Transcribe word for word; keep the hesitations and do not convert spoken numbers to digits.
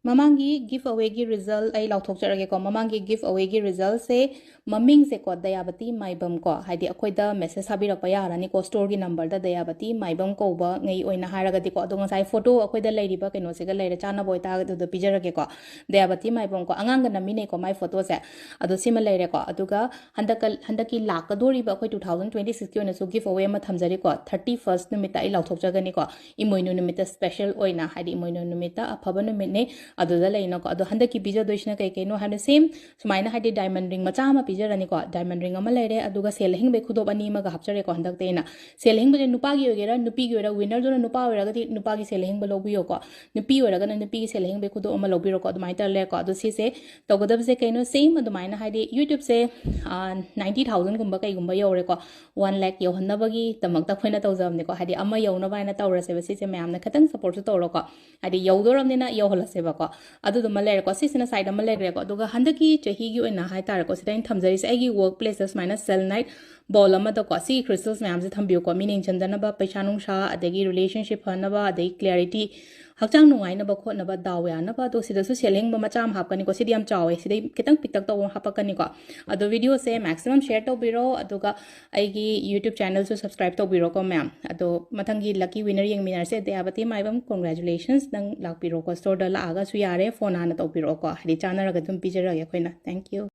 ꯃꯃꯥꯡꯒꯤ ꯒꯤꯐ ꯑꯋꯦꯒꯤ ꯔꯤꯖꯜ ꯑꯩ ꯂꯥꯎꯊꯣꯛꯆꯔꯒꯦꯀꯣ꯫ ꯃꯃꯥꯡꯒꯤ ꯒꯤꯐ ꯑꯋꯦꯒꯤ ꯔꯤꯖꯜꯁꯦ ꯃꯃꯤꯡꯁꯦꯀꯣ, ꯗꯌꯥꯕꯇꯤ ꯃꯥꯏꯕꯝ ꯀꯣ, ꯍꯥꯏꯗꯤ ꯑꯩꯈꯣꯏꯗ ꯃꯦꯁꯦꯖ ꯊꯥꯕꯤꯔꯛꯄ ꯌꯥꯔꯅꯤꯀꯣ, ꯁ꯭ꯇꯣꯔꯒꯤ ꯅꯝꯕꯔꯗ ꯗꯌꯥꯕꯇꯤ ꯃꯥꯏꯕꯝ ꯀꯧꯕ ꯉꯩ ꯑꯣꯏꯅ ꯍꯥꯏꯔꯒꯗꯤꯀꯣ꯫ ꯑꯗꯣ ꯉꯁꯥꯏ ꯐꯣꯇꯣ ꯑꯩꯈꯣꯏꯗ ꯂꯩꯔꯤꯕ ꯀꯩꯅꯣꯁꯤꯒ ꯂꯩꯔꯦ, ꯆꯥꯟꯅꯕ ꯑꯣꯏꯇꯥꯔꯒꯗꯤ ꯑꯗꯨꯗ ꯄꯤꯖꯔꯒꯦꯀꯣ꯫ ꯗꯌꯥꯕꯇꯤ ꯃꯥꯏꯕꯝ ꯀꯣ, ꯑꯉꯥꯡꯒ ꯅꯝꯃꯤꯟꯅꯩꯀꯣ ꯃꯥꯏ ꯐꯣꯇꯣꯁꯦ꯫ ꯑꯗꯣ ꯁꯤꯃ ꯂꯩꯔꯦꯀꯣ꯫ ꯑꯗꯨꯒ ꯍꯟꯗꯛꯀ ꯍꯟꯗꯛꯀꯤ ꯂꯥꯛꯀꯗꯣꯔꯤꯕ ꯑꯩꯈꯣꯏ two thousand twenty sixꯀꯤ ꯑꯣꯏꯅꯁꯨ ꯒꯤꯐ ꯑꯋꯦ ꯑꯃ ꯊꯝꯖꯔꯤꯀꯣ꯫ Thirty first ꯅꯨꯃꯤꯠꯇ ꯑꯩ ꯂꯥꯎꯊꯣꯛꯆꯒꯅꯤꯀꯣ, ꯏꯃꯣꯏꯅꯨ ꯅꯨꯃꯤꯠꯇ ꯁ꯭ꯄꯦꯁꯦꯜ ꯑꯣꯏꯅ, ꯍꯥꯏꯗꯤ ꯏꯃꯣꯏꯅꯨ ꯅꯨꯃꯤꯠꯇ ꯑꯐꯕ ꯅꯨꯃꯤꯠꯅꯤ꯫ ꯑꯗꯨꯗ ꯂꯩꯅꯀꯣ꯫ ꯑꯗꯣ ꯍꯟꯗꯛꯀꯤ ꯄꯤꯖꯗꯣꯏꯁꯤꯅ ꯀꯩ ꯀꯩꯅꯣ ꯍꯥꯏꯅ, ꯁꯦꯝ ꯁꯨꯃꯥꯏꯅ ꯍꯥꯏꯗꯤ ꯗꯥꯏꯃꯟ ꯔꯤꯡ ꯃꯆꯥ ꯑꯃ ꯄꯤꯖꯔꯅꯤꯀꯣ꯫ ꯗꯥꯏꯃꯟ ꯔꯤꯡ ꯑꯃ ꯂꯩꯔꯦ, ꯑꯗꯨꯒ ꯁꯦꯜ ꯑꯍꯤꯡꯕꯩ ꯈꯨꯗꯣꯞ ꯑꯅꯤ ꯑꯃꯒ ꯍꯥꯞꯆꯔꯦꯀꯣ꯫ ꯍꯟꯗꯛꯇꯤ ꯑꯩꯅ ꯁꯦꯜ ꯑꯍꯤꯡꯕꯁꯦ ꯅꯨꯄꯥꯒꯤ ꯑꯣꯏꯒꯦꯔꯥ ꯅꯨꯄꯤꯒꯤ ꯑꯣꯏꯒꯦꯔꯥ, ꯋꯤꯟꯅꯔꯗꯨꯅ ꯅꯨꯄꯥ ꯑꯣꯏꯔꯒꯗꯤ ꯅꯨꯄꯥꯒꯤ ꯁꯦꯜ ꯑꯍꯤꯡꯕ ꯂꯧꯕꯤꯌꯣꯀꯣ, ꯅꯨꯄꯤ ꯑꯣꯏꯔꯒꯅ ꯅꯨꯄꯤꯒꯤ ꯁꯦꯜ ꯑꯍꯤꯡꯕꯩ ꯈꯨꯗꯣꯞ ꯑꯃ ꯂꯧꯕꯤꯔꯣꯀꯣ꯫ ꯑꯗꯨꯃꯥꯏꯅ ꯇꯧꯔ ꯂꯩꯔꯦꯀꯣ꯫ ꯑꯗꯣ ꯁꯤꯁꯦ ꯇꯧꯒꯗꯕꯁꯦ ꯀꯩꯅꯣ, ꯁꯦꯝ ꯑꯗꯨꯃꯥꯏꯅ ꯍꯥꯏꯗꯤ ꯌꯨꯇ꯭ꯌꯨꯕꯁꯦ ninety thousandꯒꯨꯝꯕ ꯀꯩꯒꯨꯝꯕ ꯌꯧꯔꯦꯀꯣ, one lakh ꯌꯧꯍꯟꯅꯕꯒꯤꯗꯃꯛꯇ ꯑꯩꯈꯣꯏꯅ ꯇꯧꯖꯕꯅꯤꯀꯣ꯫ ꯍꯥꯏꯗꯤ ꯑꯃ ꯌꯧꯅꯕ ꯍꯥꯏꯅ ꯇꯧꯔꯁꯦꯕ꯫ ꯁꯤꯁꯦ ꯃꯌꯥꯝꯅ ꯈꯤꯇꯪ ꯁꯞꯄꯣꯔꯠꯁꯨ ꯇꯧꯔꯣꯀꯣ꯫ ꯍꯥꯏꯗꯤ ꯌꯧꯗꯣꯔꯕꯅꯤꯅ ꯌꯧꯍꯜꯂꯁꯦꯕꯀꯣ꯫ ꯑꯗꯨꯗꯨꯃ ꯂꯩꯔꯦꯀꯣ꯫ ꯁꯤꯁꯤꯅ ꯁꯥꯏꯠ ꯑꯃ ꯂꯩꯈ꯭ꯔꯦꯀꯣ꯫ ꯑꯗꯨꯒ ꯍꯟꯗꯛꯀꯤ ꯆꯍꯤꯒꯤ ꯑꯣꯏꯅ ꯍꯥꯏꯇꯥꯔꯦꯀꯣ, ꯁꯤꯗ ꯑꯩꯅ ꯊꯝꯖꯔꯤꯁꯦ ꯑꯩꯒꯤ ꯋꯔꯛ ꯄ꯭ꯂꯦꯁꯇ ꯁꯨꯃꯥꯏꯅ ꯁꯦꯜ ꯅꯥꯏꯠ ꯕꯣꯜ ꯑꯃꯗꯀꯣ, ꯁꯤꯒꯤ ꯀ꯭ꯔꯤꯁꯇꯜꯁ ꯃꯌꯥꯝꯁꯦ ꯊꯝꯕꯤꯌꯨꯀꯣ꯫ ꯃꯤ ꯅꯤꯡꯁꯤꯡꯗꯅꯕ, ꯄꯩꯁꯥ ꯅꯨꯡꯁꯥ, ꯑꯗꯒꯤ ꯔꯤꯂꯦꯁꯟꯁꯤꯞ ꯐꯅꯕ, ꯑꯗꯒꯤ ꯀ꯭ꯂꯦꯔꯤꯇꯤ, ꯍꯛꯆꯥꯡ ꯅꯨꯡꯉꯥꯏꯅꯕ ꯈꯣꯠꯅꯕ, ꯗꯥꯎ ꯌꯥꯅꯕ꯫ ꯑꯗꯣ ꯁꯤꯗꯁꯨ ꯁꯦꯜ ꯍꯤꯡꯕ ꯃꯆꯥ ꯑꯃ ꯍꯥꯞꯀꯅꯤꯀꯣ꯫ ꯁꯤꯗꯤ ꯌꯥꯝ ꯆꯥꯎꯋꯦ, ꯁꯤꯗꯩ ꯈꯤꯇꯪ ꯄꯤꯛꯇꯛ ꯇꯧꯕ ꯑꯃ ꯍꯥꯞꯄꯛꯀꯅꯤꯀꯣ꯫ ꯑꯗꯣ ꯚꯤꯗꯤꯑꯣꯁꯦ ꯃꯦꯛꯁꯤꯃꯝ ꯁꯤꯌꯔ ꯇꯧꯕꯤꯔꯣ, ꯑꯗꯨꯒ ꯑꯩꯒꯤ ꯌꯨꯇ꯭ꯌꯨꯕ ꯆꯦꯅꯦꯜꯁꯨ ꯁꯕꯁꯀ꯭ꯔꯥꯏꯕ ꯇꯧꯕꯤꯔꯣꯀꯣ ꯃꯌꯥꯝ꯫ ꯑꯗꯣ ꯃꯊꯪꯒꯤ ꯂꯛꯀꯤ ꯋꯤꯟꯅꯔ ꯌꯦꯡꯃꯤꯟꯅꯔꯁꯦ꯫ ꯗꯌꯥꯕꯇꯤ ꯃꯥꯏꯕꯝ, ꯀꯣꯡꯒ꯭ꯔꯦꯆꯨꯂꯦꯁꯟꯁ, ꯅꯪ ꯂꯥꯛꯄꯤꯔꯣꯀꯣ, ꯁ꯭ꯇꯣꯔꯗ ꯂꯥꯛꯑꯒꯁꯨ ꯌꯥꯔꯦ, ꯐꯣꯟ ꯍꯥꯟꯅ ꯇꯧꯕꯤꯔꯛꯑꯣꯀꯣ, ꯍꯥꯏꯗꯤ ꯆꯥꯟꯅꯔꯒ ꯑꯗꯨꯝ ꯄꯤꯖꯔꯒꯦ ꯑꯩꯈꯣꯏꯅ꯫ Thank you꯫